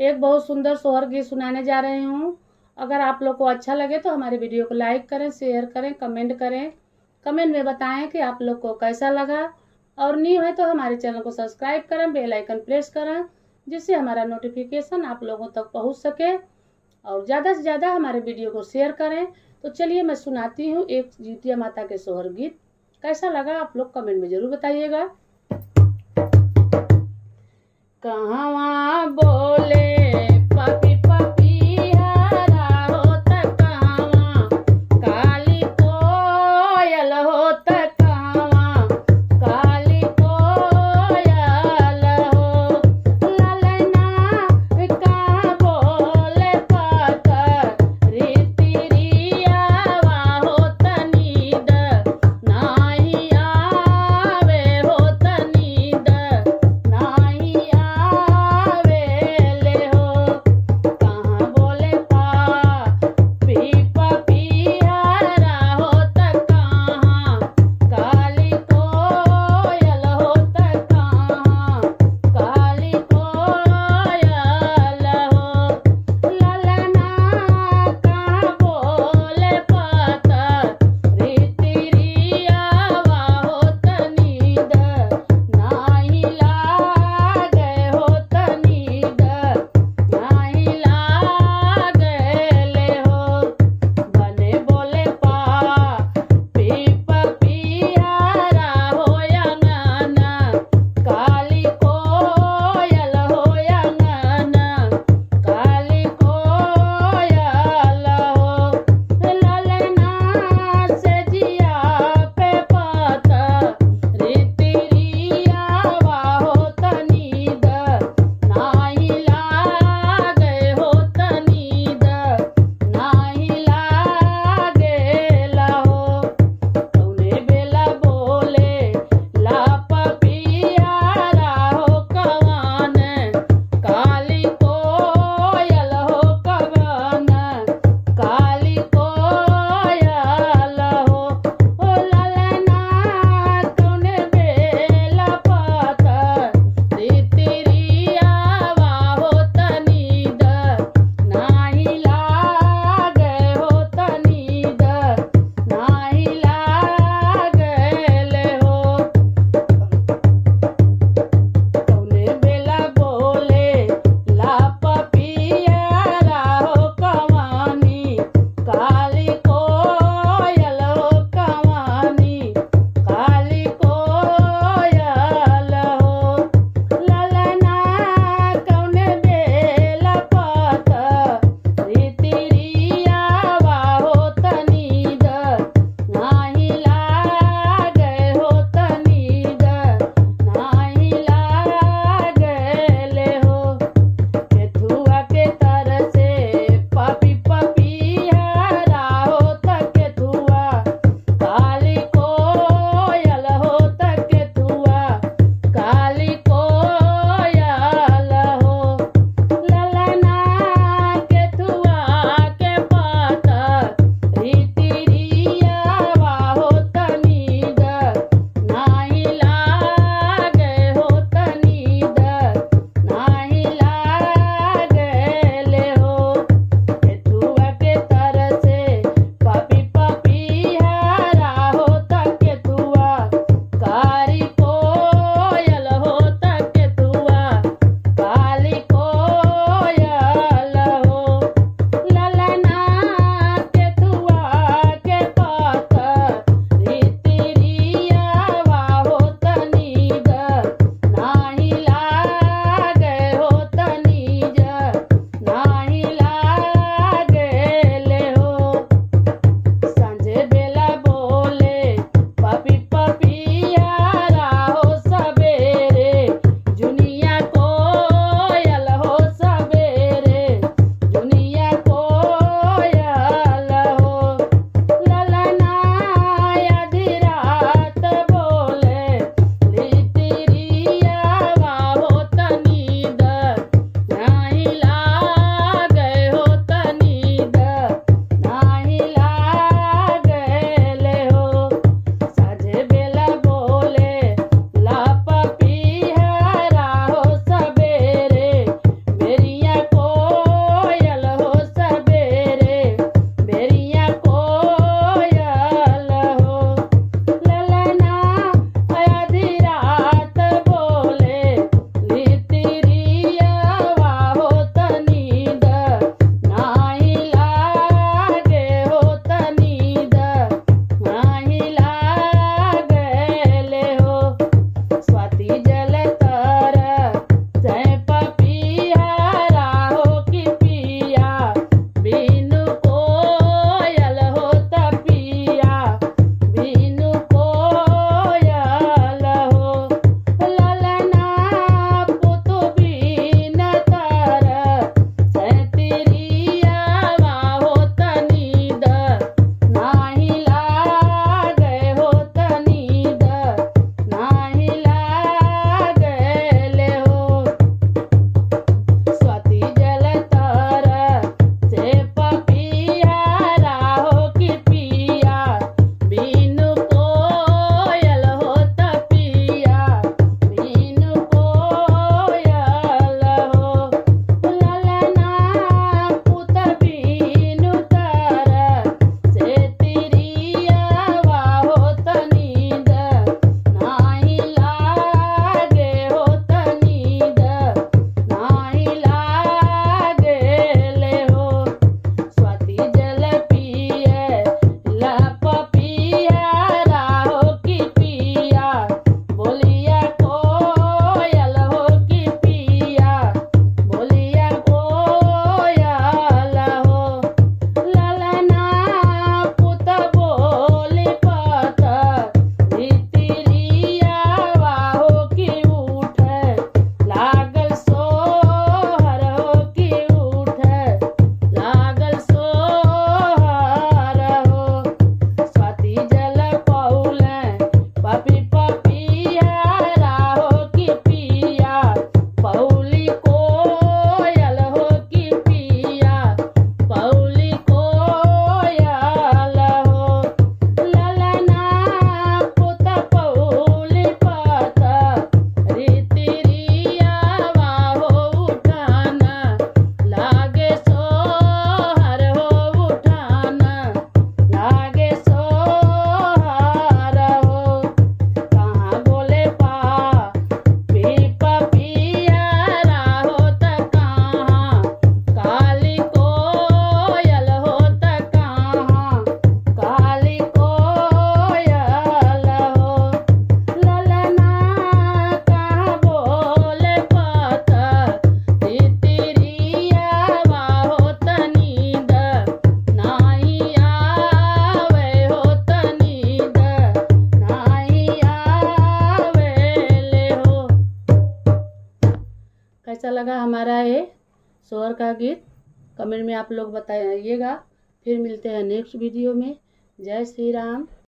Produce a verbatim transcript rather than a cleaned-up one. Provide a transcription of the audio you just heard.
एक बहुत सुंदर सोहर गीत सुनाने जा रही हूँ। अगर आप लोग को अच्छा लगे तो हमारे video को like करें, share करें, comment करें। Comment में बताएं कि आप लोग को कैसा लगा, और new है तो हमारे channel को subscribe करें, bell icon press करें, जिससे हमारा notification आप लोगों तक पहुंच सके, और ज़्यादा से ज़्यादा हमारे video को share करें। तो चलिए, मैं सुनाती हूँ एक जिउतिया माता के सोहर गीत। कैसा लगा, आप लोग comment में जरूर बताइएगा। कहवा बोले पपी पपीहरा हो त कहवा काली कोयल हो त कहवा काली कोयल हो। ललना का बोले पकरी तिरियावा हो त नींद नाही आवे हो त नींद नाही आवे। कैसा लगा हमारा ये सोहर का गीत, कमेंट में आप लोग बताइएगा। फिर मिलते हैं नेक्स्ट वीडियो में। जय श्री राम।